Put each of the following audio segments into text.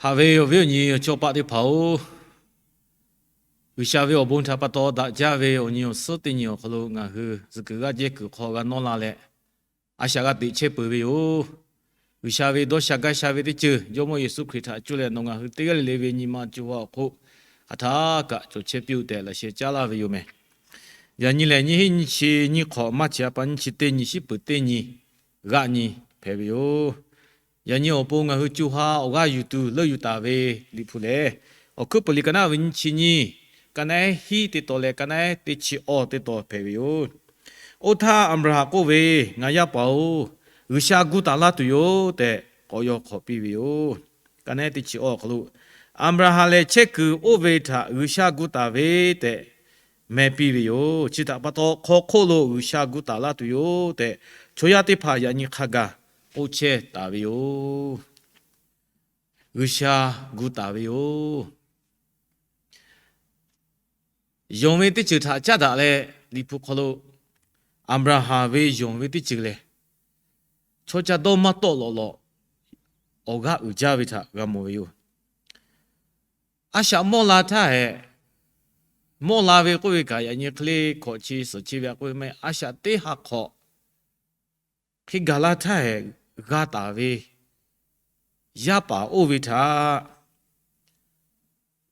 Haꞈ ve awˬ viˉ awˬ nyi awˬ chawˇ paˆ teˇ hpaˍ-oˬ, G'uiˬsha ve awˬ bon htaꞈ pa taw daꞈ jaˇ ve awˬ nyi awˬ suhˉ teˇ nyi awˬ hk'aw lo ngaˬ hui zuhꞈ kuiˬ g'aˇ jehˇ kuiˬ hk'aw g'a nawˇ la leh, a shaꞈ g'a teꞈ chehˇ peuˬ ve yoˬ. G'uiˬsha ve dawˇ sha gaˇ sha ve teˇ ceuˬ Jawˇmawˇ Yeˍsuˆ Hkriꞈ htaꞈ cuˇ leh nawˬ ngaˬ hui teˇ g'aˇ le le ve nyi ma co ha awˬ hk'oˆ hk'aˬ htaˇ kaꞈ cawˬ chehˇ piˇ-oˆ tehꞈ laꞈ sheh caˉ laˇ ve yoˬ mehˍ. Yaꞈ nyi lehˬ, nyiˇ hinˉ nyiˇ chi nyiˇ hk'awꞈ maˇ chi a pa nyiˇ chi teˇ nyi shiˉ peuˬ teˇ nyi g'aˆ nyi hpehꞈ ve yoˬ. Yaꞈ nyi awˬ pon ngaˬ hui co ha awˬ g'aˇ yuˬ tuˬ leuˆ yuˬ taˍ ve Liꞈ hpu lehˬ, Awˬ hkuiˉ puiˍ liꞈ ka naˉ ve nyiˇ chi nyiˇ, ka naˉ hiˉ teˇ taw leh ka naˉ teˇ chi awˇ teˇ taw hpehꞈ ve yoˬ. Oˇ htaˇ Aˍbraˍhanˍ k'oˆ ve, Ngaˬ yaˇ paˍ-oˬ, G'uiˬsha gu taˍ laˇ tuˬ yoˬ tehꞈ k'awꞈ yaw hk'awꞈ piˇ ve yoˬ. Ka naˉ teˇ chi awˇ hk'aw lo, Aˍbraˍhanˍ lehˬ chehˇ kuiˬ oˇ ve htaꞈ G'uiˬsha gu taˍ ve tehꞈ meh piˇ ve yoˬ. Chi htaꞈ pa taw hk'aw hk'oˆ lo G'uiˬsha gu taˍ laˇ tuˬ yoˬ tehꞈ, chaw yaˇ teˇ hpaˍ yaꞈ nyi hk'a gaˬ k'oˆ chehˇ taˍ ve yoˬ. G'uiˬsha gu taˍ ve yoˬ. Yonˍ ve teˇ ceuˬ htaꞈ caˉ daꞈ leh, Liꞈ hpu hk'aw lo Aˍbraˍhanˍ ve yonˍ ve teˇ ceuˬ lehˬ, chaw ca dawˇ maˇ tawˆ lawꞈ lawꞈ awˬ g'aˇ uiˍ jaˇ ve htaꞈ g'a mawˬ ve yoˬ. A shaꞈ mawˇ la htaˇ hehꞈ, mawˇ la ve k'oˆ ve kaꞈ, yaꞈ nyi hk'e le hkawꞈ chi suhˍ chi ve a k'oˆ ve maˇ heˆ. A shaꞈ teˇ ha hk'awꞈ hk'e gaˬ la htaˇ hehꞈ, g'a taˍ ve yaˇ paˍ oˇ ve htaꞈ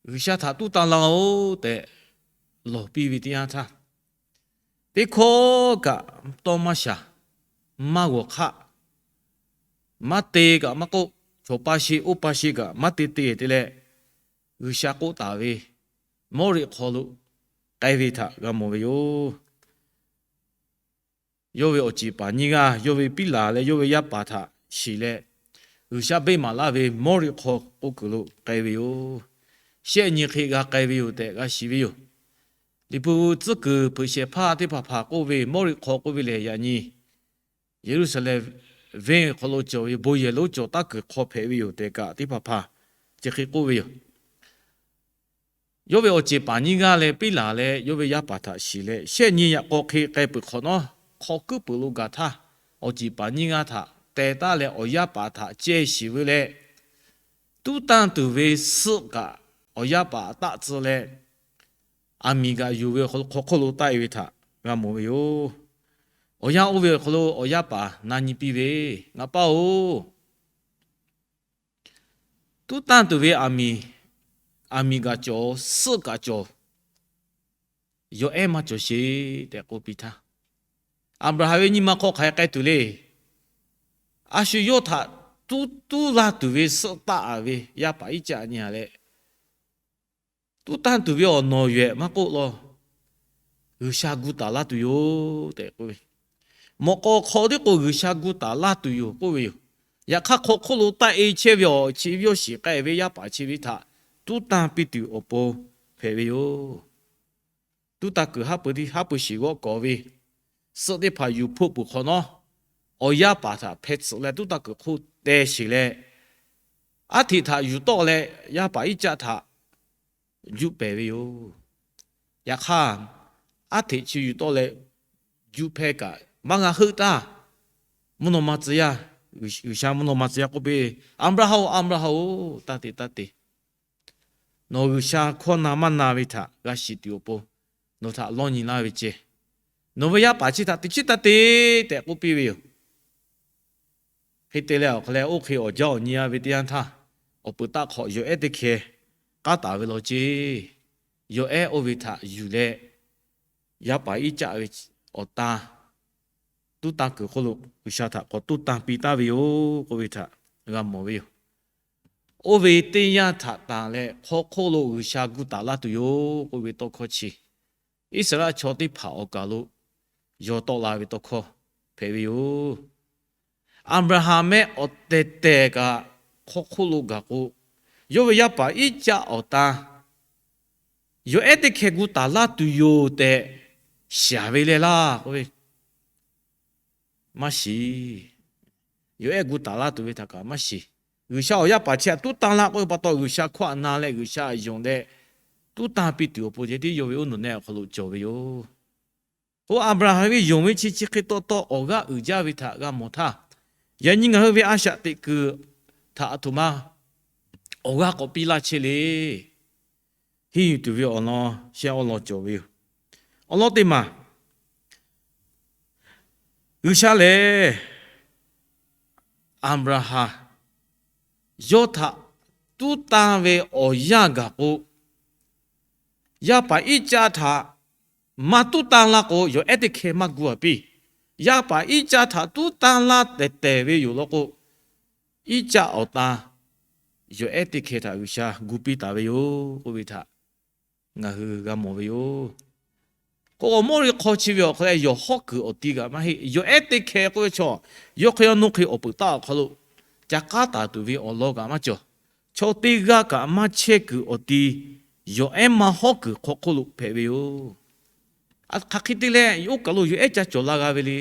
G'uiˬsha htaꞈ tuˉ tanˇ laˇ-oˆ tehꞈ lawˬ piˇ ve teˇ yanˇ htaˇ, teˇ hkawˇ kaꞈ tawˇ maˇ shaˍ, maˇ g'awˬ hk'aˆ, maˇ te kaꞈ maˇ k'oˆ, chaw pa sheˍ oˇ pa sheˍ kaꞈ maˇ te te te leh, G'uiˬsha k'oˆ taˍ ve Mawˇriˆ hk'aw lo k'ai ve htaꞈ g'a mawˬ ve yoˬ. Yawˇ ve awˬ ceˬ paˍ nyiˇ g'aˇ, yawˇ ve piˉ laˬ leh yawˇ ve yaˇ paˍ htaꞈ shiˍ leh, G'uiˬsha beˆ maˍ laˇ ve Mawˇriˆ hk'aw k'oˆ kuiˬ lo k'ai ve yoˬ. Shehˆ nyi hk'e g'a k'ai ve yoˬ tehꞈ g'a shiˍ ve yoˬ. Liꞈ hpu tcuhˉ kuiˬ hpeuꞈ shehˍ hpaˇ teˇ hpaˍ hpaˍ k'oˆ ve, Mawˇriˆ hk'aw k'oˆ ve lehˬ, yaꞈ nyi Yeˍruˆsaˍlehnˍ venˇ hk'aw lo cawˬ ve bon yehˬ lonˉ cawˬ taˇ kuiˬ hk'aw hpehꞈ ve yoˬ tehꞈ kaꞈ teˇ hpaˍ hpaˍ chi hk'e k'oˆ ve yoˬ. Yawˇ ve awˬ ceˬ paˍ nyiˇ g'aˇ leh piˉ laˬ leh yawˇ ve yaˇ paˍ htaꞈ shiˍ leh, shehˆ nyi yaꞈ k'aw hk'e k'ai peuˬ hk'awꞈ nawˉ, hk'aw kuiˉ peuˬ lo gaˬ htaˇ, awˬ ceˬ paˍ nyiˇ g'aˇ htaꞈ teh taˉ leh awˬ yaˇ paˍ htaꞈ ceh shiˍ ve leh, tuˉ tanˇ tuˬ ve suhˆ kaꞈ awˬ yaˇ paˍ taˆ tcuh leh, aˬ miˍ kaꞈ yuˬ ve awˬ hk'aw lo hk'aw hk'oˆ lo taˆ e ve htaꞈ g'a mawˬ ve yoˬ. Awˬ yanˇ oˇ ve awˬ hk'aw lo awˬ yaˇ paˍ na nyi piˇ ve, Ngaˬ paˇ-oˬ, tuˉ tanˇ tuˬ ve aˬ miˍ, aˬ miˍ kaꞈ cawˬ, suhˆ kaꞈ cawˬ, yawˬ ehˉ maˇ cawˬ sheˍ tehꞈ k'oˆ piˇ htaˇ, Aˍbraˍhanˍ ve nyi ma hk'aw hk'aˬ hk'e k'ai tuˬ le. A shu yawˇ htaꞈ tuˉ tuˉ laˇ tuˬ ve suhˆ taˆ a ve yaˇ paˍ Iˉcaˆ nyi a leh, tuˉ tanˇ tuˬ ve awˬ nawˬ yawˬ ehˉ maˇ k'oˆ law, G'uiˬsha gu taˍ laˇ tuˬ yoˬ tehꞈ k'oˆ ve, mawꞈ k'aw hk'aw teˇ k'o G'uiˬsha gu taˍ laˇ tuˬ yoˬ k'oˆ ve yoˬ. Yaꞈ hk'aˇ hk'aw hk'oˆ lo taˆ e chehˇ ve awˬ chi ve yawˇ shiˍ k'ai ve yaˇ paˍ chi ve htaꞈ tuˉ tanˇ piˇ tuˬ awˬ pon hpehꞈ ve yoˬ. Tuˉ tanˇ kuiˬ haˉ pui tiˉ haˉ pui shiˍ g'awˆ kawˍ ve suhˆ teˇ hpaˍ yuˬ hpoˆ peuˬ hk'awꞈ nawˉ, awˬ yaˇ paˍ htaꞈ hpeh tsuhꞈ leh tuˉ tanˇ kuiˬ hk'oˆ teh sheˍ leh, aˉ hteꞈ htaꞈ yuˬ tawˆ leh yaˇ paˍ Iˉcaˆ htaꞈ juˆ pehˍ ve yoˬ. Yaꞈ hk'aˇ, aˉ hteꞈ chi yuˬ tawˆ leh juˆ hpehˇ kaꞈ maˇ g'a heuˆ taˇ. Mvuhˇ naw ma tcuh yaˇ, G'uiˬsha mvuhˇ naw ma tcuh yaˇ k'oˆ piˇ, Aˍbraˍhanˍ-oˬ, Aˍbraˍhanˍ-oˬ, taˇ te taˇ te. Nawˬ G'uiˬsha hkawˇ na maˇ na ve htaꞈ g'a shiˍ tuˬ awˬ pon nawˬ htaꞈ lawˇ nyi laˇ ve ceh, nawˬ ve yaˇ paˍ chi htaꞈ teꞈ chiˉ taˇ te tehꞈ k'oˆ piˇ ve yoˬ. Hk'e te leh awˬ hk'aw leh oˇ hk'e awˬ jaˇ awˬ nyi a ve teˇ yanˇ htaˇ, awˬ peuˬ taˆ hk'awꞈ yawˬ ehˉ teˇ hkeh k'aˉ taˍ ve law ceˇ. Yawˬ ehˉ oˇ ve htaꞈ yuˬ leh, yaˇ paˍ Iˉcaˆ ve awˬ tan tuˉ tanˇ kuiˬ hk'oˆ lo G'uiˬsha htaꞈ k'awꞈ tuˉ tanˇ piˇ taˍ ve yoˬ k'oˆ ve htaꞈ g'a mawˬ ve yoˬ. Oˇ ve teˇ yanˇ htaꞈ tanˬ leh hk'aw hk'oˆ lo G'uiˬsha gu taˍ laˇ tuˬ yoˬ k'oˆ ve tawˇ hkawˇ chi, Iˉsaˍreˍlaˆ chaw teˇ hpaˍ awˬ kaˬ lo yaw tawˆ la ve tawˇ hkawˇ hpehꞈ ve yoˬ. Aˍbraˍhanˍ mehˆ awˬ tehˬ tehˬ kaꞈ hk'aw hk'oˆ lo gaˬ k'o, yawˇ ve yaˇ paˍ Iˉcaˆ awˬ tan yawˬ ehˉ teˇ hkeh gu taˍ laˇ tuˬ yoˬ tehꞈ shaˍ ve leh laˇ k'oˆ ve, maˇ shiˍ. Yawˬ ehˉ gu taˍ laˇ tuˬ ve htaꞈ kaꞈ maˇ shiˍ. G'uiˬsha awˬ yaˇ paˍ chi htaꞈ tuˉ tanˇ laˇ k'oˆ ve pa taw, G'uiˬsha hkawˇ htaꞈ na leh G'uiˬsha yonˍ leh tuˉ tanˇ piˇ tuˬ awˬ pon ceh tiˉ yawˇ ve uˉ nuˬ nehˆ awˬ hk'aw lo cawˬ ve yoˬ. K'o Aˍbraˍhanˍ ve yonˍ ve chi chi hk'e taw taw awˬ g'aˇ uiˍ jaˇ ve htaꞈ g'a mawˬ htaˇ, yaꞈ nyi ngaˬ hui ve a shaꞈ teꞈ kuiˬ htaꞈ aˬ htoꞈ ma awˬ g'aˇ k'awꞈ piˇ laˇ chehˇ le. Henˇ yuˬ tuˬ ve awˬ lawn shehˆ awˉ lawn cawˬ ve yoˬ. Awˬ lawn teˇ maˬ, G'uiˬsha lehˬ Aˍbraˍhanˍ yawˇ htaꞈ tuˉ tanˇ ve awˬ yanˇ gaˬ k'o, yaˇ paˍ Iˉcaˆ htaꞈ maˇ tuˉ tanˇ laˇ k'o, yawˬ ehˉ teˇ hkeh maˇ gu a piˇ. Yaˇ paˍ Iˉcaˆ htaꞈ tuˉ tanˇ laˇ tehˬ tehˬ ve yoˬ law k'o, Iˉcaˆ awˬ tan yawˬ ehˉ teˇ hkeh htaꞈ G'uiˬsha gu piˇ taˍ ve yoˬ k'oˆ ve htaꞈ ngaˬ hui g'a mawˬ ve yoˬ. K'o, awˬ mawˇ ve hk'aw chi ve awˬ hk'aw lo yawˬ hawˉ kuiˬ awˬ ti kaꞈ maˇ heˆ. Yawˬ ehˉ teˇ hkeh k'oˆ ve chaw, yawˇ hk'e yaˇ nuˇ hk'e awˬ peuˬ taˆ awˬ hk'aw lo ca k'aˉ taˍ tuˬ ve awˬ lawn kaꞈ maˇ cawˬ. Chaw teˇ g'aˇ kaꞈ maˇ chehˇ kuiˬ awˬ ti, yawˬ ehˉ maˇ hawˉ kuiˬ hk'aw hk'oˆ lo hpehꞈ ve yoˬ. Hk'aˬ hk'e te leh oˇ kaˬ lo yawˬ ehˉ ca cawˬ la g'a ve le.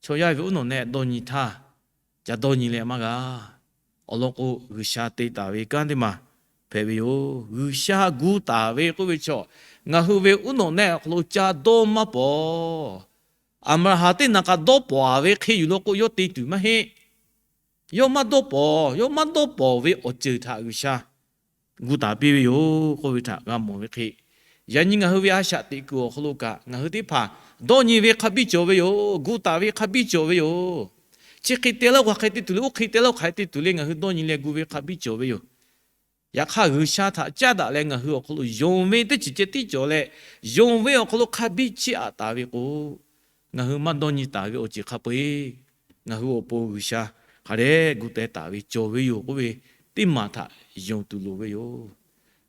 Chaw yaˇ ve uˉ nawꞈ nehˆ dawˇ nyi htaˇ, ca dawˇ nyi leh maˇ g'a. Awˬ lawn k'o, G'uiˬsha te taˍ ve kanˉ teˇ maˬ hpehꞈ ve yoˬ. G'uiˬsha gu taˍ ve k'oˆ ve chaw, ngaˬ hui ve uˉ nawꞈ nehˆ awˬ hk'aw lo ca dawˇ maˇ pawˍ. Aˍbraˍhanˍ teˇ naˬ k'aꞈ dawˇ pawˍ a ve hk'e yuˬ law k'o, yawˇ te tuˬ maˇ heˆ. Yawˇ maˇ dawˇ pawˍ, yawˇ maˇ dawˇ pawˍ ve awˬ ceuˬ htaꞈ G'uiˬsha gu taˍ piˇ ve yoˬ k'oˆ ve htaꞈ g'a mawˬ ve hk'e, yaꞈ nyi ngaˬ hui ve a shaꞈ teꞈ kuiˬ awˬ hk'aw lo kaꞈ ngaˬ hui teˇ hpaˍ dawˇ nyi ve hk'a biˇ cawˬ ve yoˬ. Gu taˍ ve hk'a biˇ cawˬ ve yoˬ. Chi hk'e te leh hk'aˬ hk'e te tuˬ le, oˇ hk'e te leh hk'aˬ hk'e te tuˬ le, ngaˬ hui dawˇ nyi leh gu ve hk'a biˇ cawˬ ve yoˬ. Yaꞈ hk'aˇ, G'uiˬsha htaꞈ caˉ daꞈ leh ngaˬ hui awˬ hk'aw lo yonˍ ve teˇ ceuˬ ceh tiˉ cawˬ leh, yonˍ ve awˬ hk'aw lo hk'a biˇ chiˇ aꞈ taˍ ve k'o, ngaˬ hui maˇ dawˇ nyi taˍ ve awˬ ceuˬ hk'a peu-eˬ ngaˬ hui awˬ pon G'uiˬsha hk'a dehꞈ gu teh taˍ ve cawˬ ve yoˬ k'oˆ ve teˇ maˬ htaꞈ yonˍ tuˬ loˍ ve yoˬ.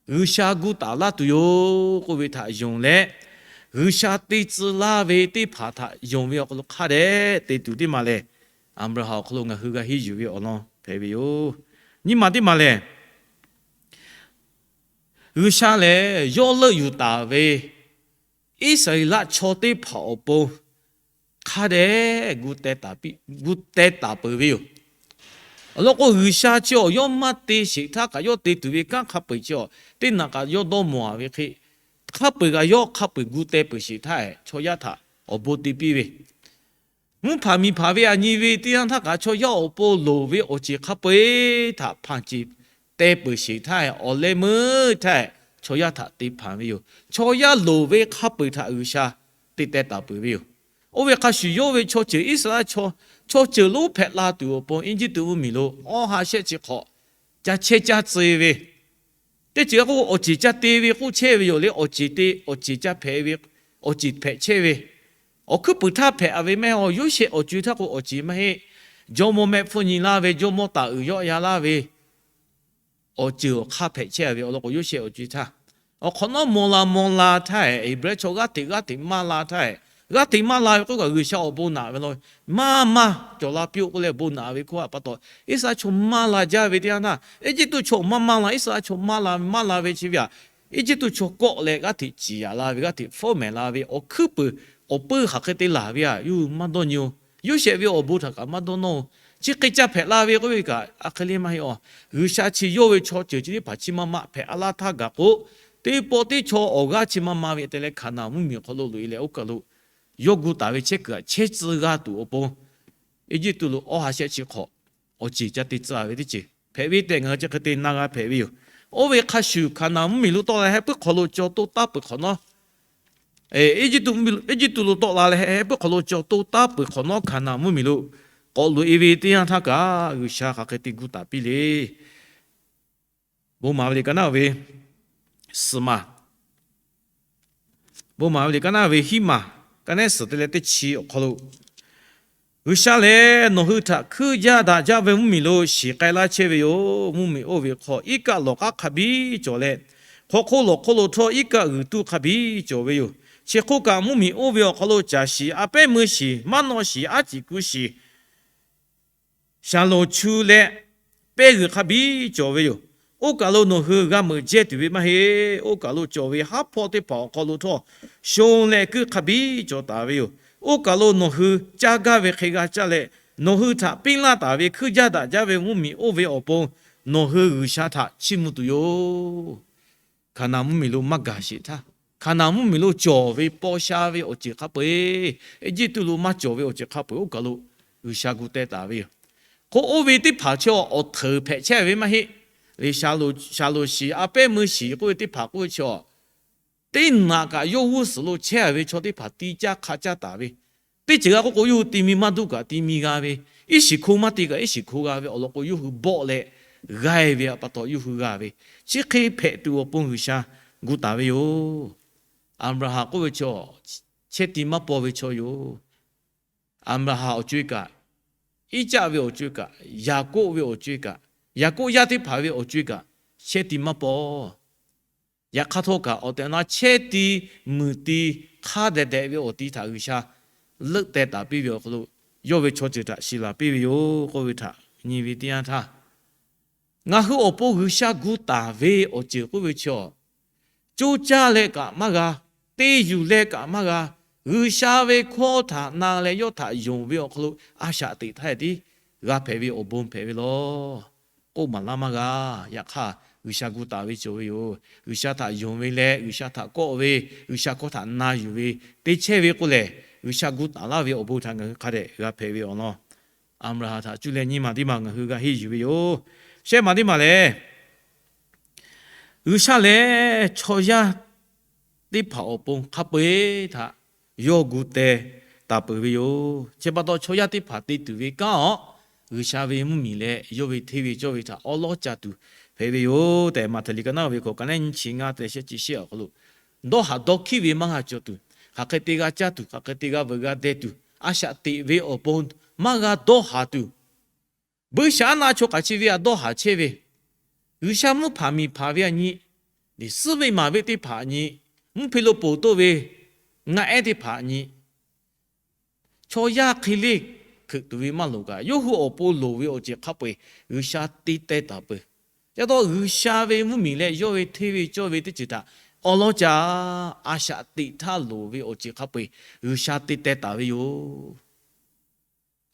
G'uiˬsha gu taˍ laˇ tuˬ yoˬ k'oˆ ve htaꞈ yonˍ leh, G'uiˬsha te tcuh laˇ ve teˇ hpaˍ htaꞈ yonˍ ve awˬ hk'aw lo hk'a dehꞈ te tuˬ teˇ maˬ lehˬ, Aˍbraˍhanˍ awˬ hk'aw lo ngaˬ hui g'a henˇ yuˬ ve awˬ lawn hpehꞈ ve yoˬ. Nyiˇ maˬ teˇ maˬ lehˬ, G'uiˬsha lehˬ yawˇ leuˆ yuˬ taˍ ve Iˉsaˍreˍlaˆ chaw teˇ hpaˍ awˬ pon hk'a dehꞈ gu teh taˍ peuˬ ve yoˬ. Awˬ lawn k'o, G'uiˬsha chi awˬ yawˇ maˇ te sheˍ htaˇ kaꞈ yawˇ te tuˬ ve kanˉ hk'a peu-eˬ chi awˬ teˇ naˬ kaꞈ yawˇ dawˇ mawˬ a ve hk'e, hk'a peu-eˬ kaꞈ yawˇ hk'a peu-eˬ gu teh peuˬ sheˍ htaˇ, chaw yaˇ htaꞈ awˬ bon te piˇ ve, mvuhˇ hpaˍ miˬ hpaˍ ve aˬ nyi ve teˇ yanˇ htaˇ kaꞈ chaw yaˇ awˬ pon loˍ ve awˬ ceuˬ hk'a peu-eˬ htaꞈ hpanˍ ceˬ teh peuˬ sheˍ htaˇ, awˬ leh meuˇ htaˇ chaw yaˇ htaꞈ te hpanˍ ve yoˬ. Chaw yaˇ loˍ ve hk'a peu-eˬ htaꞈ G'uiˬsha te teh taˍ peuˬ ve yoˬ. Oˇ ve hk'a shuˍ, yawˇ ve chaw ceuˬ Iˉsaˍreˍlaˆ chaw, chaw ceuˬ lonˉ hpehꞈ la tuˬ awˬ pon Eˇjiˇtuꞈ mvuhˇmiˬ lo awˇ ha shehˆ chi hk'awꞈ ca chehˇ caˇ tcuh ve, teˇ ceuˬ k'o awˬ ceˬ ca te ve k'oˆ chehˇ ve yoˬ le. Awˬ ceˬ te, awˬ ceˬ ca hpehꞈ ve, awˬ ceˬ hpehꞈ chehˇ ve, awˬ hkuiˉ puiˍ htaˇ hpehꞈ a ve mehˆ. Aˬ, Yoˇsehꞈ awˬ co-e htaˇ k'o awˬ ceˬ maˇ heˆ. Jawˇmawˇ mehˆ hpfuhˇ nyi laˇ ve, jawˇmawˇ taˍ uiˍ yawˆ ya laˇ ve awˬ ceuˬ awˬ hk'aˇ hpehꞈ chehˇ ve awˬ lawn k'o, Yoˇsehꞈ awˬ co-e htaˇ, awˬ hk'awꞈ nawˉ maw la maw la htaˇ, Heˍbrehˇ chaw g'aˇ hteꞈ g'aˇ hteꞈ maˇ la htaˇ, g'aˇ hteꞈ maˇ la ve k'oˆ kaꞈ G'uiˬsha awˬ bon naꞈ ve law, maˇ maˇ cawˬ la piˇ-oˆ k'oˆ leh bon naꞈ ve hk'oˆ a pa taw, Iˉsaˍreˍlaˆ chaw maˇ la jaˇ ve teˇ yanˇ htaˇ, Eˇjiˇtuꞈ chaw maˇ maˇ la, Iˉsaˍreˍlaˆ chaw maˇ la ve, maˇ la ve chi ve a, Eˇjiˇtuꞈ chaw kawˆ leh g'aˇ hteꞈ ciˍ yaꞈ la ve, g'aˇ hteꞈ fawˉ mehˍ la ve, awˬ hkuiˉ puiˍ awˬ puiˇ hk'aˬ hk'e te laˬ ve a, yuˬ maˇ dawˇ nyi-oˬ. Yoˇsehꞈ ve awˬ bon htaꞈ kaꞈ maˇ dawˇ nawˇ-oˬ. Chi hk'e ca hpehꞈ la ve k'oˆ ve kaꞈ a hk'e le maˇ heˆ a. G'uiˬsha chi yawˇ ve chaw ceuˬ chi teˇ hpaˍ chi maˇ maˇ hpehꞈ a laˇ htaˇ gaˬ k'o, teˇ pawˆ teˇ chaw awˬ g'aˇ chi maˇ maˇ ve te leh Hkaˍnanˍ mvuhˇmiˬ awˬ hk'aw lo loꞈ-e leh oˇ kaˬ lo yawˇ gu taˍ ve chehˇ kuiˬ htaꞈ chehˇ tcuh g'a tuˬ awˬ pon, Eˇjiˇtuꞈ lo awˇ ha shehˆ chi hk'awꞈ awˬ ceˬ ca te tcuh ve teˇ ceuˬ hpehꞈ ve tehꞈ ngaˬ hui chi hk'e te na g'a hpehꞈ ve yoˬ. Oˇ ve hk'a shuˍ, Hkaˍnanˍ mvuhˇmiˬ lo tawˆ la leh heh puiˉ hk'aw lo caw toˇ taˉ peuˬ hk'awꞈ nawˉ, Eˇjiˇtuꞈ, Eˇjiˇtuꞈ lo tawˆ la leh heh puiˉ hk'aw lo caw toˇ taˉ peuˬ hk'awꞈ nawˉ, Hkaˍnanˍ mvuhˇmiˬ lo k'awꞈ loꞈ-e ve teˇ yanˇ htaˇ kaꞈ, G'uiˬsha hk'aˬ hk'e te gu taˍ piˇ le. Bon maˍ ve liꞈ ka naˉ ve suhˍ maˬ, bon maˍ ve liꞈ ka naˉ ve hiˉ maˬ, ka naˉ suhˍ te leh teˇ chi awˬ hk'aw lo, G'uiˬsha lehˬ nawˬ hui htaꞈ hkuiˉ jaˇ daꞈ jaˇ ve mvuhˇmiˬ lo shiˍ k'ai laˇ chehˇ ve yoˬ. Mvuhˇmiˬ oˇ ve hk'aw iˉ kaˆ lawˬ k'aˉ hk'a biˇ cawˬ leh, hk'aw hk'oˆ lawˬ hk'oˆ lo htawˇ iˉ kaˆ g'uiˬ tuˇ hk'a biˇ cawˬ ve yoˬ. Chi hk'oˆ kaꞈ, mvuhˇmiˬ oˇ ve awˬ hk'aw lo caˬ shiˍ, a pehˉ meuˇ shiˍ, maˇ nawˆ shiˍ, aˉ ciˍ ku shiˍ, shaˍlonˍ chu leh pehˇ g'uiˬ hk'a biˇ cawˬ ve yoˬ. Oˇ kaˬ lo nawˬ hui g'a meuꞈ jehˇ tuˬ ve maˇ heˆ. Oˇ kaˬ lo cawˬ ve haˉ hpawˇ teˇ hpaˍ awˬ hk'aw lo htawˇ, shon leh kuiˇ hk'a biˇ cawˬ taˍ ve yoˬ. Oˇ kaˬ lo nawˬ hui caˇ gaˇ ve hk'e g'a caˇ leh, nawˬ hui htaꞈ piˇ laˇ taˍ ve hkuiˉ jaˇ daꞈ jaˇ ve mvuhˇmiˬ oˇ ve awˬ pon nawˬ hui G'uiˬsha htaꞈ chiˇ mvuh tuˬ yoˬ. Hkaˍnanˍ mvuhˇmiˬ lo maˇ gaˬ sheˍ htaˇ, Hkaˍnanˍ mvuhˇmiˬ lo cawˬ ve paw sha ve awˬ ceuˬ hk'a peu-eˬ, Eˇjiˇtuꞈ lo maˇ cawˬ ve awˬ ceuˬ hk'a peu-eˬ oˇ kaˬ lo G'uiˬsha gu teh taˍ ve yoˬ. Hk'o, oˇ ve teˇ hpaˍ chi awˬ hteuˍ hpehꞈ chehˇ ve maˇ heˆ. Shaˍlonˍ shiˍ, a pehˉ meuˇ shiˍ k'oˆ ve teˇ hpaˍ k'oˆ ve chi a, teˇ naꞈ kaꞈ yawˇ g'uˇ suhˍ lo chehˇ ve chaw teˇ hpaˍ ti caˇ hk'a caˇ taˍ ve, teˇ ceuˬ g'a k'oˆ k'o yawˇ hui ti mi maˇ duˇ kaꞈ ti mi g'a ve, iˉ shiˍ hko maˇ te kaꞈ iˉ shiˍ hko g'a ve awˬ lawn k'o, yawˇ hui bawˆ leh g'aˇ ve pa taw yawˇ hui g'a ve, chi hk'e hpehꞈ tuˬ awˬ pon G'uiˬsha gu taˍ ve yoˬ. Aˍbraˍhanˍ k'oˆ ve chaw, chehˇ ti maˇ paw ve chaw yoˬ. Aˍbraˍhanˍ awˬ co-e kaꞈ, Iˉcaˆ ve awˬ co-e kaꞈ, Yaˍkoˆ ve awˬ co-e kaꞈ, Yaˍkoˆ yaˇ teˇ hpaˍ ve awˬ co-e kaꞈ, chehˇ ti maˇ paw. Yaꞈ hk'aˇ htawˇ kaꞈ, awˬ tehˬ awˬ na chehˇ ti, muiˬ ti, hk'a dehꞈ dehꞈ ve awˬ ti htaꞈ G'uiˬsha leuˆ teh taˍ piˇ ve awˬ hk'aw lo, yawˇ ve chaw ceuˬ htaꞈ shiˍ laˬ piˇ ve yoˬ k'oˆ ve htaꞈ nyi ve teˇ yanˇ htaˇ, ngaˬ hui awˬ pon G'uiˬsha gu taˍ ve awˬ ceuˬ k'oˆ ve chi a, coˇ caˇ leh kaꞈ maˇ g'a, te yuˬ leh kaꞈ maˇ g'a, G'uiˬsha ve hkawˇ htaꞈ na leh yawˇ htaꞈ yonˍ ve awˬ hk'aw lo a shaꞈ teꞈ htaˇ tiˉ g'a hpehꞈ ve awˬ bon hpehꞈ ve law. K'oˆ maˍ laˇ maˇ g'a. Yaꞈ hk'aˇ, G'uiˬsha gu taˍ ve cawˬ ve yoˬ. G'uiˬsha htaꞈ yonˍ ve leh G'uiˬsha htaꞈ kawˆ ve, G'uiˬsha hkawˇ htaꞈ na yuˬ ve, te chehˇ ve k'o lehˬ, G'uiˬsha gu taˍ laˇ ve awˬ bon htaꞈ ngaˬ hui hk'a dehꞈ g'a hpehꞈ ve awˬ lawn, Aˍbraˍhanˍ htaꞈ cuˇ leh nyiˇ maˬ teˇ maˬ ngaˬ hui g'a henˇ yuˬ ve yoˬ. Shehˆ maˬ teˇ maˬ lehˬ, G'uiˬsha lehˬ chaw yaˇ teˇ hpaˍ awˬ pon hk'a peu-eˬ htaꞈ yawˇ gu teh taˍ peuˬ ve yoˬ. Chi pa taw chaw yaˇ teˇ hpaˍ te tuˬ ve kanˉ awˬ, G'uiˬsha ve mvuhˇmiˬ leh yawˇ ve hteˇ ve cawˇ ve htaꞈ awˉ lawˉ ca tuˬ hpehꞈ ve yoˬ tehꞈ, Maꞈhtehˍ liꞈ ka naˉ ve hkawꞈ ka neˉ nyiˇ chi ngaˇ te leh shehˆ chi shehˆ awˬ hk'aw lo, dawˇ haˍ dawˇ hkiˉ ve maˇ g'a cawˬ tuˬ, hk'aˬ hk'e te g'a caˇ tuˬ, hk'aˬ hk'e te g'a veuꞈ g'a deh tuˬ, a shaꞈ teꞈ ve awˬ pon maˇ g'a dawˇ haˍ tuˬ, buiˇshaˆaˉnaˆ chaw hk'aˬ chi ve a dawˇ haˍ chehˇ ve, G'uiˬsha mvuhˇ hpaˍ miˬ hpaˍ ve a nyi, suhˉ ve maˍ ve teˇ hpaˍ a nyi, mvuhˇ hpe lo ponˬ toˆ ve ngaˆ ehˉ teˇ hpaˍ a nyi, chaw yaˇ hk'e le hkeuꞈ tuˬ ve maˇ loˍ kaꞈ, yawˇ hui awˬ pon loˍ ve awˬ ceuˬ hk'a peu-eˬ G'uiˬsha te teh taˍ peuˬ. Yaˇ taw G'uiˬsha ve mvuhˇmiˬ leh yawˇ ve hteˇ ve cawˇ ve teˇ ceuˬ htaꞈ awˉ lawˉ ca a shaꞈ teꞈ htaˇ loˍ ve awˬ ceuˬ hk'a peu-eˬ G'uiˬsha te teh taˍ ve yoˬ.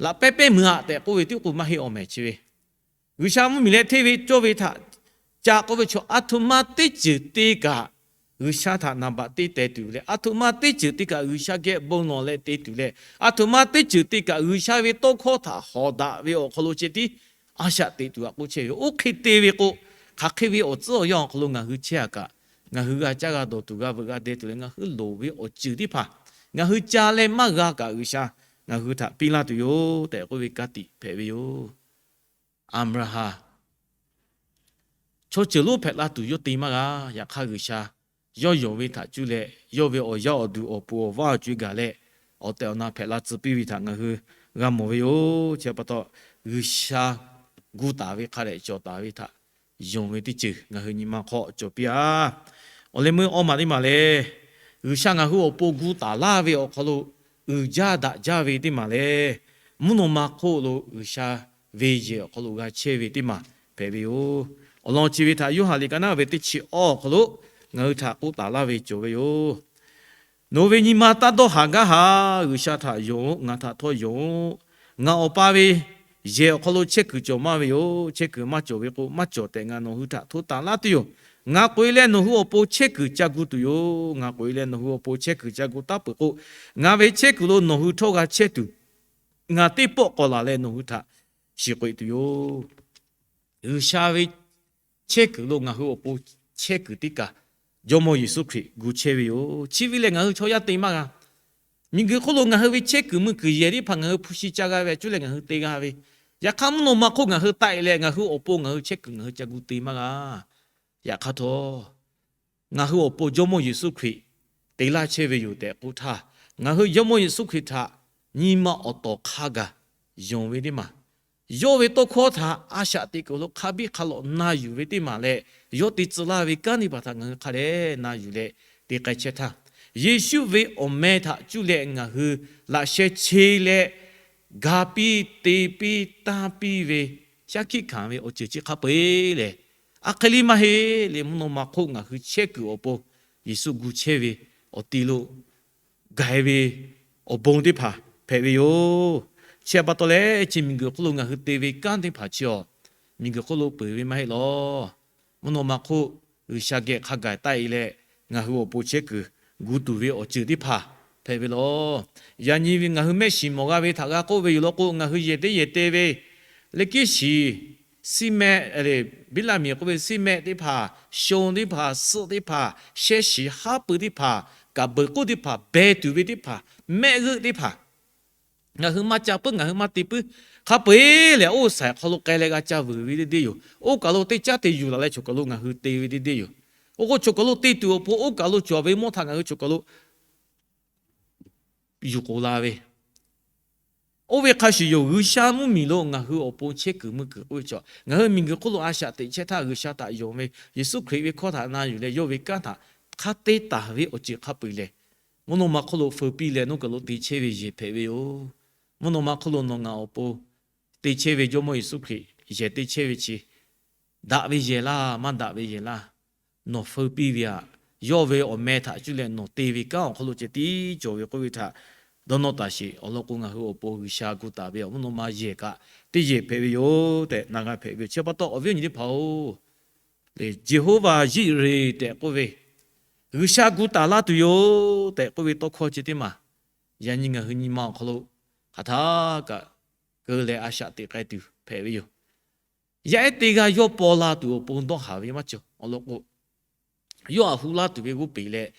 Laꞈ pehˉ pehˉ meuˬ aꞈ tehꞈ k'oˆ ve tiˉ k'o maˇ heˆ awˬ mehˍ chi ve, G'uiˬsha mvuhˇmiˬ leh hteˇ ve cawˇ ve htaꞈ ca k'oˆ ve chaw, a htoꞈ ma teˇ ceuˬ te kaꞈ G'uiˬsha htaꞈ naˍ baꞈ te teh tuˬ leh, a htoꞈ ma teˇ ceuˬ te kaꞈ G'uiˬsha geh bon lawˬ leh te tuˬ leh, a htoꞈ ma teˇ ceuˬ te kaꞈ G'uiˬsha ve tawˇ hkawˇ htaꞈ hawˍ daꞈ ve awˬ hk'aw lo ceh tiˉ a shaꞈ teꞈ tuˬ g'a k'oˆ chehˇ ve. Oˇ hk'e te ve k'o, hk'aˬ hk'e ve awˬ tcuhˉ awˬ yanˇ awˬ hk'aw lo ngaˬ hui chehˇ a kaꞈ, ngaˬ hui g'a caˇ g'a dawˬ tuˬ, g'a veuꞈ g'a deh tuˬ leh, ngaˬ hui loˍ ve awˬ ceuˬ teˇ hpaˍ ngaˬ hui ca leh maˇ g'a kaꞈ, G'uiˬsha ngaˬ hui htaꞈ piˇ laˇ tuˬ yoˬ tehꞈ k'oˆ ve ka tiꞈ hpehꞈ ve yoˬ. Aˍbraˍhanˍ chaw ceuˬ lonˉ hpehꞈ la tuˬ yawˇ te maˇ g'a. Yaꞈ hk'aˇ G'uiˬsha yawˇ yonˍ ve htaꞈ cuˇ leh, yawˇ ve awˬ yaˇ awˬ duˬ awˬ pon awˬ vaˇ awˬ co-e gaˬ leh, awˬ tehˬ awˬ na hpehꞈ la tcuh piˇ ve htaꞈ ngaˬ hui g'a mawˬ ve yoˬ. Chi pa taw, G'uiˬsha gu taˍ ve hk'a dehꞈ cawˬ taˍ ve htaꞈ yonˍ ve teˇ ceuˬ ngaˬ hui nyi ma hk'aw cawˬ piˇ-a. Awˬ leh meuˇ awˇ maˬ teˇ maˬ lehˬ, G'uiˬsha ngaˬ hui awˬ pon gu taˍ laˇ ve awˬ hk'aw lo uiˍ jaˇ daꞈ jaˇ ve teˇ maˬ lehˬ, mvuhˇ naw ma hk'oˆ lo G'uiˬsha ve yehˬ awˬ hk'aw lo g'a chehˇ ve teˇ maˬ hpehꞈ ve yoˬ. Awˬ lawn chi ve htaꞈ Yoˇhanˬ liꞈ ka naˉ ve teˇ chi awˇ awˬ hk'aw lo ngaˬ hui htaꞈ k'oˆ taˍ laˇ ve cawˬ ve yoˬ. Nawˬ ve nyi ma taˇ dawˇ haˍ gaˇ haˍ. G'uiˬsha htaꞈ yonˍ-oꞈ, ngaˬ htaꞈ htawˇ yonˍ-oꞈ. Ngaˬ Awˬ pa ve yehˬ awˬ hk'aw lo chehˇ kuiˬ cawˬ maˇ ve yoˬ. Chehˇ kuiˬ maˇ cawˬ ve k'o, maˇ cawˬ tehꞈ ngaˬ nawˬ hui htaꞈ hto taˍ laˇ tuˬ yoˬ. Ngaˬ k'oꞈ-e leh nawˬ hui awˬ pon chehˇ kuiˬ ca gu tuˬ yoˬ. Ngaˬ k'oꞈ-e leh nawˬ hui awˬ pon chehˇ kuiˬ ca gu taˉ peuˬ k'o, ngaˬ ve chehˇ kuiˬ lo nawˬ hui htawˇ g'a chehˇ tuˬ, ngaˬ teˇ pawˆ k'awꞈ laˬ leh nawˬ hui htaꞈ shiˍ k'oꞈ-e tuˬ yoˬ. G'uiˬsha ve chehˇ kuiˬ lo ngaˬ hui awˬ pon chehˇ kuiˬ teˇ kaˬ Jawˇmawˇ Yeˍsuˆ Hkriꞈ gu chehˇ ve yoˬ. Chi ve lehˬ ngaˬ hui chaw yaˇ te maˇ g'a. Miˬguiˬ hk'oˆ lo ngaˬ hui ve chehˇ kuiˬ mui kuiˬ yehˬ teˇ hpaˍ ngaˬ hui hpu shi ca g'a ve a cuˇ leh ngaˬ hui te g'a ve. Yaꞈ hk'aˇ mvuhˇ naw ma hk'oˆ ngaˬ hui taˆ-e leh ngaˬ hui awˬ pon ngaˬ hui chehˇ kuiˬ ngaˬ hui ca gu te maˇ g'a. Yaꞈ hk'aˇ htawˇ, ngaˬ hui awˬ pon Jawˇmawˇ Yeˍsuˆ Hkriꞈ te laˇ chehˇ ve yoˬ tehꞈ k'oˆ htaˇ, ngaˬ hui Jawˇmawˇ Yeˍsuˆ Hkriꞈ htaꞈ nyi ma awˬ tawˍ hk'a gaˬ yonˍ ve teˇ maˬ, yawˇ ve tawˇ hkawˇ htaꞈ a shaꞈ teꞈ kuiˬ lo hk'a biˇ hk'a lawꞈ na yuˬ ve teˇ maˬ leh, yawˇ te tcuh laˇ ve kanˉ teˇ hpaˍ htaꞈ ngaˬ hui hk'a dehꞈ na yuˬ leh te k'ai chehˇ htaˇ, Yeˍsuˆ ve awˬ meh htaꞈ cuˇ leh ngaˬ hui laꞈ sheh che leh ga piˇ te piˇ tanˇ piˇ ve shaˉ hkiˆ hkanˍ ve awˬ ceuˬ chi hk'a peu-eˬ lehˬ, a hk'e liˇ maˇ heˆ leh mvuhˇ naw ma hk'oˆ ngaˬ hui chehˇ kuiˬ awˬ pon Yeˍsuˆ gu chehˇ ve awˬ ti lo gaiˬ ve awˬ bon teˇ hpaˍ hpehꞈ ve yoˬ. Chi pa taw leh, chi miˬguiˬ hk'oˆ lo ngaˬ hui te ve kanˉ teˇ hpaˍ chi awˬ, miˬguiˬ hk'oˆ lo peuˬ ve maˇ heˆ law. Mvuhˇ naw ma hk'oˆ G'uiˬsha geh hk'a gaˬ taˆ-e leh, ngaˬ hui awˬ pon chehˇ kuiˬ gu tuˬ ve awˬ ceuˬ teˇ hpaˍ hpehꞈ ve law. Yaꞈ nyi ve ngaˬ hui mehˆ shiˍ mawˬ g'a ve htaꞈ g'a k'oˆ ve yoˬ law k'o, ngaˬ hui yehˬ teˇ yehˬ te ve, leh kiˉ shiˍ siˉ mehˆ, Biˉlaˆmiˬ k'oˆ ve siˉ mehˆ teˇ hpaˍ, shon teˇ hpaˍ, suhˆ teˇ hpaˍ, shehˇ shiˍ haˉ pui teˇ hpaˍ, kaˍ beuˬ k'oˆ teˇ hpaˍ, beh tuˬ ve teˇ hpaˍ, mehˆ g'euˆ teˇ hpaˍ, ngaˬ hui maˇ ca puiˉ, ngaˬ hui maˇ te puiˉ. Hk'a peu-eˬ lehˬ, oˇ saiˍ hk'aw lo k'ai leh g'a ca vuiˬ ve teˇ deˇ yoˬ. Oˇ kaˬ lo teˇ caˉ te yuˬ laˬ leh choˬ kaˬ lo ngaˬ hui te ve teˇ deˇ yoˬ. Oˇ k'o choˬ kaˬ lo te tuˬ awˬ pon oˇ kaˬ lo cawˬ ve mawˇ htaꞈ ngaˬ hui choˬ kaˬ lo yuˬ k'oˍ la ve, oˇ ve hk'a shuˍ yoˬ. G'uiˬsha mvuhˇmiˬ lo ngaˬ hui awˬ pon chehˇ kuiˬ mui kuiˬ k'oˆ ve chaw, ngaˬ hui miˬguiˬ hk'oˆ lo a shaꞈ teꞈ chehˇ htaˇ, G'uiˬsha htaꞈ yonˍ ve, Yeˍsuˆ Hkriꞈ ve hkawˇ htaꞈ na yuˬ leh yawˇ ve kanˉ htaꞈ hk'a te taˍ ve awˬ ceuˬ hk'a peu-eˬ lehˬ, mvuhˇ naw ma hk'oˆ lo feu piˇ leh nawˬ kaˬ lo te chehˇ ve yehˬ hpehꞈ ve yoˬ. Mvuhˇ naw ma hk'oˆ lo nawˬ ngaˬ awˬ pon te chehˇ ve Jawˇmawˇ Yeˍsuˆ Hkriꞈ yehˬ te chehˇ ve chi daꞈ ve yehˬ laˇ, maˇ daꞈ ve yehˬ laˇ, nawˬ feu piˇ ve aꞈ, yawˇ ve awˬ meh htaꞈ cuˇ leh nawˬ te ve kanˉ awˬ hk'aw lo ceh tiˉ cawˬ ve k'oˆ ve htaꞈ dawˇ nawˇ taˍ sheˍ. Awˬ lawn k'o, ngaˬ hui awˬ pon G'uiˬsha gu taˍ ve awˬ mvuhˇ naw ma yehˬ kaꞈ teˇ yehˬ hpehꞈ ve yoˬ tehꞈ na g'a hpehꞈ ve yoˬ. Chi pa taw awˬ viˉ awˬ nyi teˇ hpaˍ-oˬ, Jehˍhoˆvaˍ yiˆ reˍ tehꞈ k'oˆ ve, G'uiˬsha gu taˍ laˇ tuˬ yoˬ tehꞈ k'oˆ ve tawˇ hkawˇ chi teˇ maˬ yaꞈ nyi ngaˬ hui nyi ma awˬ hk'aw lo hk'aˬ htaˇ kaꞈ keu leh a shaꞈ teꞈ k'ai tuˬ hpehꞈ ve yoˬ. Yaˇ ehˉ teˇ g'aˇ yawˇ paw la tuˬ awˬ pon dawˇ haˍ ve maˇ cawˬ. Awˬ lawn k'o, yawˇ htaꞈ hu laˇ tuˬ ve g'oˇ peˍ leh,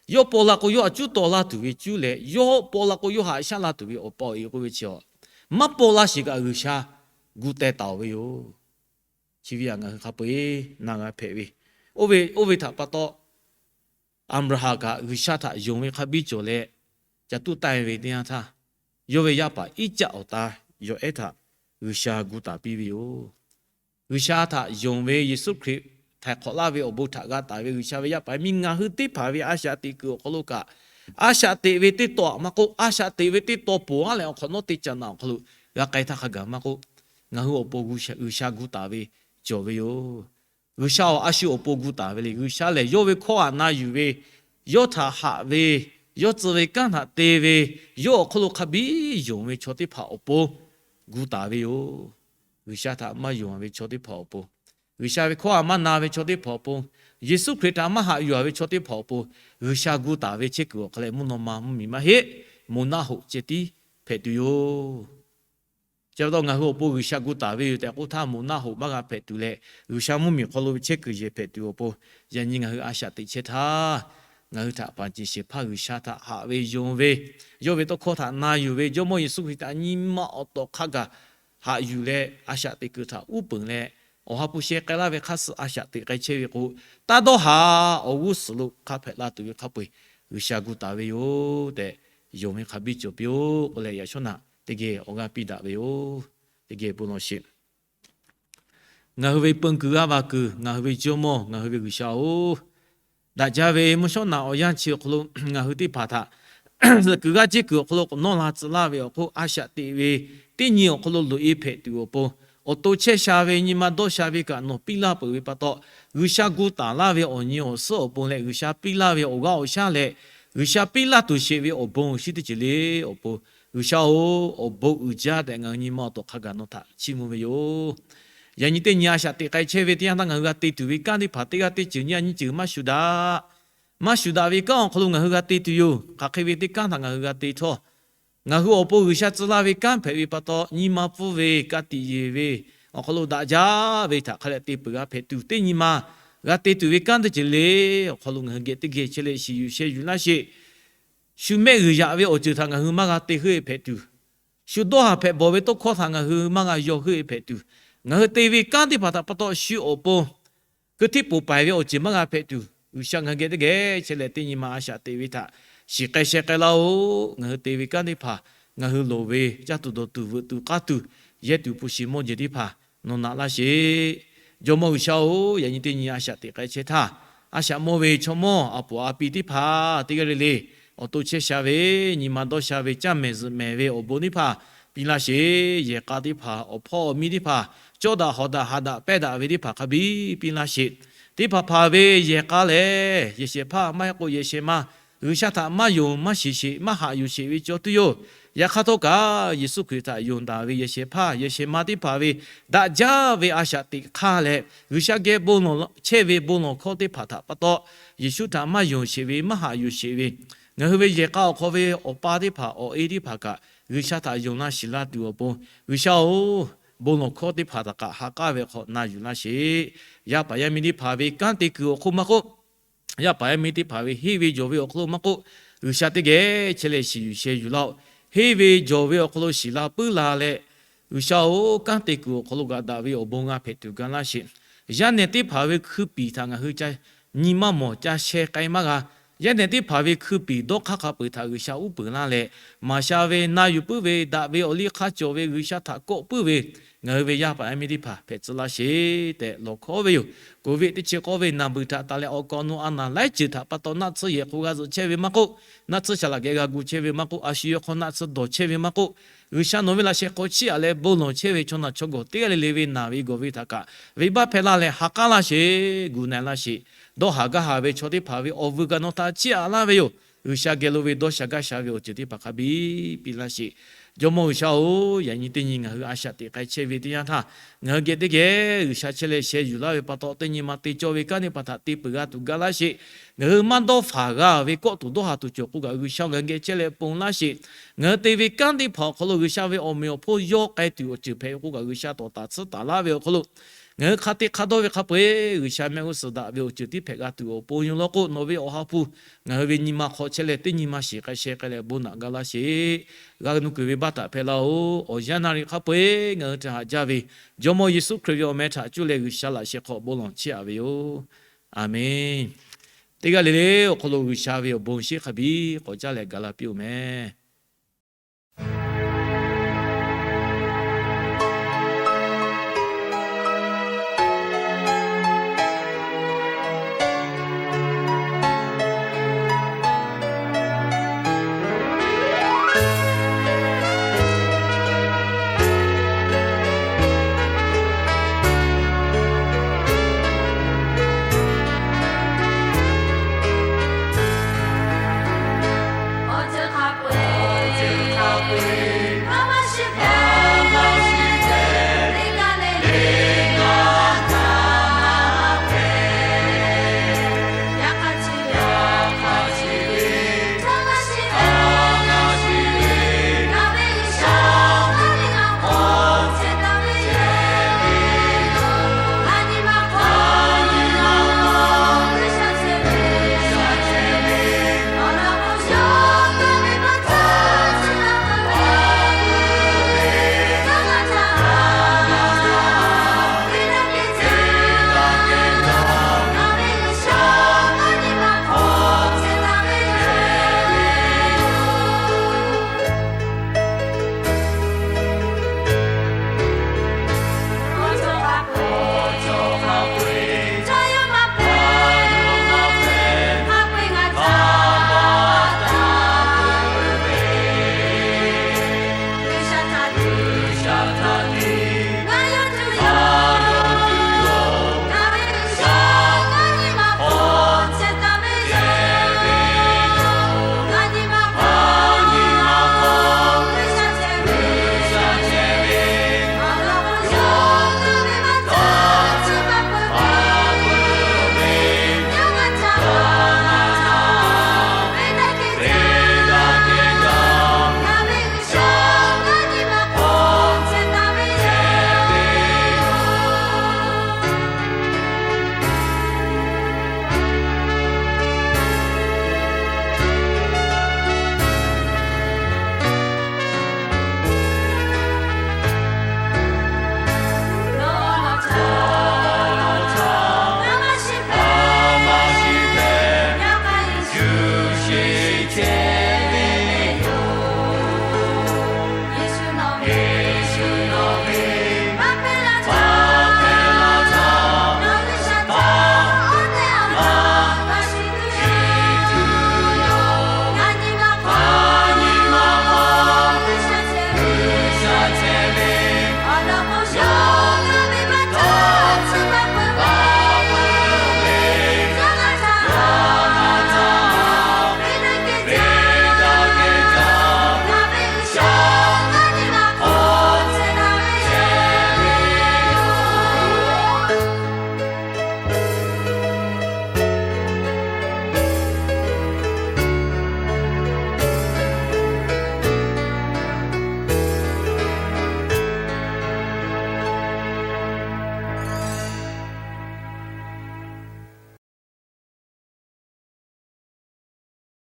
yawˇ paw la k'o yawˇ htaꞈ cuˉ taw laˇ tuˬ ve cuˉ leh, yawˇ paw la k'o yawˇ htaꞈ shaˉ laˇ tuˬ ve awˬ pa awˬ e k'oˆ ve chi, maˇ paw la sheˍ kaꞈ G'uiˬsha gu teh taˍ-oˬ ve yoˬ. Chi ve aꞈ ngaˬ hui hk'a peu-eˬ na g'a hpehꞈ ve, oˇ ve htaꞈ pa taw Aˍbraˍhanˍ kaꞈ G'uiˬsha htaꞈ yonˍ ve hk'a biˇ cawˬ leh, ca tuˉ taˇ ve teˇ yanˇ htaˇ, yawˇ ve yaˇ paˍ Iˉcaˆ awˬ ta yawˬ ehˉ htaꞈ G'uiˬsha gu taˍ piˇ ve yoˬ. G'uiˬsha htaꞈ yonˍ ve Yeˍsuˆ Hkriꞈ htaiˍ hk'awꞈ laˇ ve awˬ bon htaꞈ g'a taˍ ve G'uiˬsha ve yaˇ paˍ miˇ ngaˬ hui teˇ hpaˍ ve a shaꞈ teꞈ kuiˬ awˬ hk'aw lo kaꞈ, a shaꞈ teꞈ ve teˇ taw aꞈ maˇ k'oˆ, a shaꞈ teꞈ ve teˇ taw ponˬ aˉ leh awˬ hk'awꞈ nawˉ teˇ ca naꞈ awˬ hk'aw lo g'a k'ai htaˇ hk'a gaˬ maˇ k'oˆ, ngaˬ hui awˬ pon G'uiˬsha gu taˍ ve cawˬ ve yoˬ. G'uiˬsha-oˬ, a shu awˬ pon gu taˍ ve le. G'uiˬsha lehˬ yawˇ ve hkawˇ htaꞈ na yuˬ ve, yawˇ htaꞈ haꞈ ve, yawˇ tcuh ve kanˉ htaꞈ te ve, yawˇ awˬ hk'aw lo hk'a biˇ yonˍ ve chaw teˇ hpaˍ awˬ pon gu taˍ ve yoˬ. G'uiˬsha htaꞈ maˇ yonˍ ve chaw teˇ hpaˍ awˬ pon, G'uiˬsha ve hkawˇ htaꞈ maˇ na ve chaw teˇ hpaˍ awˬ pon, Yeˍsuˆ Hkriꞈ htaꞈ maˇ haꞈ yuˬ ve chaw teˇ hpaˍ awˬ pon, G'uiˬsha gu taˍ ve chehˇ kuiˬ awˬ hk'a leh mvuhˇ naw ma mvuhˇmiˬ maˇ heˆ, moˬ naˆ hoꞈ ceh tiˉ hpehꞈ tuˬ yoˬ. Chi pa taw ngaˬ hui awˬ pon G'uiˬsha gu taˍ ve yoˬ tehꞈ k'oˆ htaˇ, moˬ naˆ hoꞈ maˇ g'a hpehꞈ tuˬ leh, G'uiˬsha mvuhˇmiˬ hk'aw lo ve chehˇ kuiˬ yehˬ hpehꞈ tuˬ awˬ pon, yaꞈ nyi ngaˬ hui a shaꞈ teꞈ chehˇ htaˇ, ngaˬ hui htaꞈ paˍ ceˬ shehˍ hpaˇ G'uiˬsha htaꞈ haꞈ ve yonˍ ve, yawˇ ve tawˇ hkawˇ htaꞈ na yuˬ ve Jawˇmawˇ Yeˍsuˆ Hkriꞈ htaꞈ nyi ma awˬ tawˍ hk'a gaˬ haꞈ yuˬ leh a shaꞈ teꞈ kuiˬ htaꞈ uˉ peunˍ leh, awˬ ha hpu sheh k'ai laˇ ve hk'aˇ suh a shaꞈ teꞈ k'ai chehˇ ve k'o, taˇ dawˇ haˍ. Awˬ g'uˇ suhˍ lo hk'a hpehꞈ la tuˬ ve hk'a peu-eˬ G'uiˬsha gu taˍ ve yoˬ tehꞈ yonˍ ve hk'a biˇ cawˬ piˇ-oˆ k'oˆ leh, yaꞈ shawˉ naꞈ teˇ geh awˬ g'aˇ piˇ daꞈ ve yoˬ. Teˇ geh bon lawˬ sheˍ. Ngaˬ hui ve peun kuiˬ g'aˇ va kuiˬ, ngaˬ hui ve Jawˇmawˇ, ngaˬ hui ve G'uiˬsha-oˬ, daꞈ jaˇ ve mvuhˇ shawˉ naꞈ awˬ yanˇ chi awˬ hk'aw lo ngaˬ hui teˇ hpaˍ htaꞈ kuiˬ g'aˇ ceˇ kuiˬ awˬ hk'aw lo k'awꞈ nawˇ la tcuh laˇ ve awˬ hk'oˆ a shaꞈ teꞈ ve teˇ nyi awˬ hk'aw lo loꞈ-e hpehꞈ tuˬ awˬ pon, awˬ to chehˇ sha ve nyi ma dawˇ sha ve kaꞈ nawˬ piˇ laˇ peuˬ ve pa taw, G'uiˬsha gu taˍ laˇ ve awˬ nyi awˬ suhˉ awˬ pon leh G'uiˬsha piˇ laˇ ve awˬ g'aˇ awˬ shaˉ leh G'uiˬsha piˇ laˇ tuˬ sheˍ ve awˬ bon awˬ shinˉ teˇ ceuˬ le awˬ pon, G'uiˬsha-oˬ, awˬ bon uiˍ jaˇ tehꞈ ngaˬ hui nyi ma awˬ tawˍ hk'a gaˬ nawˬ htaꞈ chiˇ mvuh ve yoˬ. Yaꞈ nyi teˇ nyi a shaꞈ teꞈ k'ai chehˇ ve teˇ yanˇ htaˇ ngaˬ hui g'a te tuˬ ve kanˉ teˇ hpaˍ teˇ g'aˇ teˇ ceuˬ nyi a nyi ceuˬ maˇ shuˍ daꞈ. Maˇ shuˍ daꞈ ve kanˉ awˬ hk'aw lo ngaˬ hui g'a te tuˬ yoˬ. Hk'aˬ hk'e ve teˇ kanˉ htaꞈ ngaˬ hui g'a te htawˇ, ngaˬ hui awˬ pon G'uiˬsha tcuh laˇ ve kanˉ hpehꞈ ve pa taw, nyi ma pfuhˇ ve ka tiꞈ yeˬ ve awˬ hk'aw lo daꞈ jaˇ ve htaꞈ hk'a leh te peuˬ g'a hpehꞈ tuˬ, teˇ nyi ma g'a te tuˬ ve kanˉ teˇ ceuˬ le awˬ hk'aw lo ngaˬ hui geh teˇ geh chehˇ leh shiˍ yuˬ sheh yuˬ laˇ sheˍ. Shu mehˆ g'uiˬ yaꞈ ve awˬ ceuˬ htaꞈ ngaˬ hui maˇ g'a te heuˆ-e hpehꞈ tuˬ, shu dawˇ haˍ hpehꞈ bawˬ ve tawˇ hkawˇ htaꞈ ngaˬ hui maˇ g'a yaw heuˆ-e hpehꞈ tuˬ, ngaˬ hui te ve kanˉ teˇ hpaˍ htaꞈ pa taw shu awˬ pon keu hteˇ poˬ paiˍ ve awˬ ceuˬ maˇ g'a hpehꞈ tuˬ, G'uiˬsha ngaˬ hui geh teˇ geh chehˇ leh teˇ nyi ma a shaꞈ teꞈ ve htaꞈ shiˍ k'ai sheh k'ai laˇ-oˆ. Ngaˬ hui te ve kanˉ teˇ hpaˍ, ngaˬ hui loˍ ve caˇ tuˬ dawˬ tuˬ veuꞈ tuˬ k'aˇ tuˬ yehˇ tuˬ hpu shi mawˇ jeˬ teˇ hpaˍ nawˬ naꞈ laˇ sheˍ. Jawˇmawˇ G'uiˬsha-oˬ, yaꞈ nyi teˇ nyi a shaꞈ teꞈ k'ai chehˇ htaˇ, a shaꞈ mawˇ ve chaw mawˇ a poˍ a pi teˇ hpaˍ teˇ g'aˇ le le awˬ to chehˇ sha ve, nyi ma dawˇ sha ve, caˇ mehˍ zuhꞈ mehˍ ve awˬ bon teˇ hpaˍ piˇ laˇ sheˍ. Yehˬ k'a teˇ hpaˍ, awˬ hpawˇ awˬ miˇ teˇ hpaˍ, cawˇ daꞈ hawˍ daꞈ haꞈ daꞈ pehˇ daꞈ ve teˇ hpaˍ hk'a biˇ piˇ laˇ sheˍ. Teˇ hpaˍ hpaˍ ve yehˬ k'a lehˬ, yehˬ shehˍ hpaˇ maˇ heˆ k'o yehˬ shehˍ ma, G'uiˬsha htaꞈ maˇ yonˍ maˇ shiˍ sheˍ maˇ haꞈ yuˬ sheˍ ve cawˬ tuˬ yoˬ. Yaꞈ hk'aˇ htawˇ kaꞈ, Yeˍsuˆ Hkriꞈ htaꞈ yonˍ taˍ ve yehˬ shehˍ hpaˇ yehˬ shehˍ ma teˇ hpaˍ ve daꞈ jaˇ ve a shaꞈ teꞈ hk'aˇ leh, G'uiˬsha geh bon lawˬ chehˇ ve bon lawˬ hkawˇ teˇ hpaˍ htaꞈ pa taw, Yeˍsuˆ htaꞈ maˇ yonˍ sheˍ ve maˇ haꞈ yuˬ sheˍ ve, ngaˬ hui ve yehˬ k'a awˬ hk'aw ve awˬ pa teˇ hpaˍ awˬ e teˇ hpaˍ kaꞈ G'uiˬsha htaꞈ yonˍ laˇ shiˍ laˇ tuˬ awˬ pon, G'uiˬsha-oˬ, bon lawˬ hkawˇ teˇ hpaˍ htaꞈ kaꞈ ha k'aˉ ve hk'aw na yuˬ laˇ sheˍ. Yaˇ paˍ yaˇ miˇ teˇ hpaˍ ve kanˉ te kuiˬ awˬ hk'oˆ maˇ k'oˆ, yaˇ paˍ yaˇ miˇ teˇ hpaˍ ve henˇ ve jawˬ ve awˬ hk'aw lo maˇ k'oˆ, G'uiˬsha teˇ geh chehˇ leh shiˍ yuˬ sheh yuˬ laˇ-oˆ. Henˇ ve jawˬ ve awˬ hk'aw lo shiˍ la puiˉ la leh, G'uiˬsha-oˬ, kanˉ te kuiˬ awˬ hk'aw lo g'a daꞈ ve awˬ bon g'a hpehꞈ tuˬ ga laˇ sheˍ. Yaˇ nehˬ teˇ hpaˍ ve hkui piˍ htaꞈ ngaˬ hui ca nyi maˇ mawˬ, ca sheh k'ai maˇ g'a. Yaˇ nehˬ teˇ hpaˍ ve hkui piˍ dawˇ hk'aˇ hk'a peu-eˬ htaꞈ G'uiˬsha uˉ peunˍ laˇ leh, maˍ sha ve na yuˬ puiˉ ve daꞈ ve awˬ liˇ hk'a cawˬ ve G'uiˬsha htaꞈ kawˆ puiˉ ve ngaˬ hui ve yaˇ paˍ yaˇ miˇ teˇ hpaˍ hpehꞈ tcuh laˇ sheˍ tehꞈ lawˬ hkawˉ ve yoˬ. Covid teˇ chi k'awˇ ve naˬ beuˬ htaꞈ tanˬ leh awˬ kaˍ awˬ nu a naˍ laiˉ ceuˬ htaꞈ pa taw naˆ tsuhˇ yehˬ hk'o g'a zuhꞈ chehˇ ve maˇ k'oˆ, naˆ tsuhˇ shaˍ laꞈ geh g'a gu chehˇ ve maˇ k'oˆ, a shu yawˇ hk'aw naˆ tsuhˇ dawˬ chehˇ ve maˇ k'oˆ, G'uiˬsha nawˬ ve laꞈ sheh hk'aw chiˇ aꞈ leh bon lawˬ chehˇ ve chaw naˬ chaw gawˬ teˇ g'aˇ le le ve naˬ ve gawˬ ve htaꞈ kaꞈ venˇbaˆ hpehˇ laˇ leh ha k'aˉ laˇ sheˍ, gu na laˇ sheˍ. Dawˇ haˍ gaˇ haˍ ve chaw teˇ hpaˍ ve awˬ vuiˬ kaꞈ nawˬ htaꞈ chiˇ aꞈ laˇ ve yoˬ. G'uiˬsha geh lo ve dawˇ sha gaˇ sha ve awˬ ceuˬ teˇ hpaˍ hk'a biˇ piˇ laˇ sheˍ. Jawˇmawˇ G'uiˬsha-oˬ, yaꞈ nyi teˇ nyi ngaˬ hui a shaꞈ teꞈ k'ai chehˇ ve teˇ yanˇ htaˇ, ngaˬ hui geh teˇ geh G'uiˬsha chehˇ leh sheh yuˬ laˇ ve pa taw, teˇ nyi ma te cawˇ ve kanˉ teˇ hpaˍ htaꞈ te peuˬ g'a tuˬ ga laˇ sheˍ. Ngaˬ hui maˇ dawˇ faˍ g'a ve kawˆ tuˬ dawˇ haˍ tuˬ cawˬ k'o kaꞈ, G'uiˬsha ngaˬ hui geh chehˇ leh ponˬ laˇ sheˍ. Ngaˬ hui te ve kanˉ teˇ hpaˍ awˬ hk'aw lo G'uiˬsha ve awˬ meꞈ awˬ hponˇ yawˇ k'ai tuˬ awˬ ceuˬ hpehꞈ ve k'o kaꞈ, G'uiˬsha tawˍ taˍ tsuhˇ taˍ laˇ ve awˬ hk'aw lo ngaˬ hui hk'a te hk'a dawˇ ve hk'a peu-eˬ G'uiˬsha mehˆ g'uˇ suhˍ daꞈ ve awˬ ceuˬ tiˉ hpehꞈ g'a tuˬ awˬ pon yaw law k'o, nawˬ ve awˬ ha hpu ngaˬ hui ve nyi ma hk'aw chehˇ leh teˇ nyi ma shiˍ k'ai sheh k'ai leh bon naꞈ ga laˇ sheˍ. G'a nu kuiˬ ve baˆ htaꞈ hpehꞈ laˇ-oˬ. Awˬ yanˇ naˆ riꞈ hk'a peu-eˬ ngaˬ hui htaꞈ haꞈ jaˇ ve Jawˇmawˇ Yeˍsuˆ Hkriꞈ ve awˬ meh htaꞈ cuˇ leh G'uiˬsha laꞈ sheh hk'aw bon lawˬ chiˇ aꞈ ve yoˬ. Aˬmenˍ. Teˇ g'aˇ le le awˬ hk'aw lo G'uiˬsha ve awˬ bon shinˉ hk'a biˇ k'awꞈ caˇ leh ga la piˇ-oˬ meh.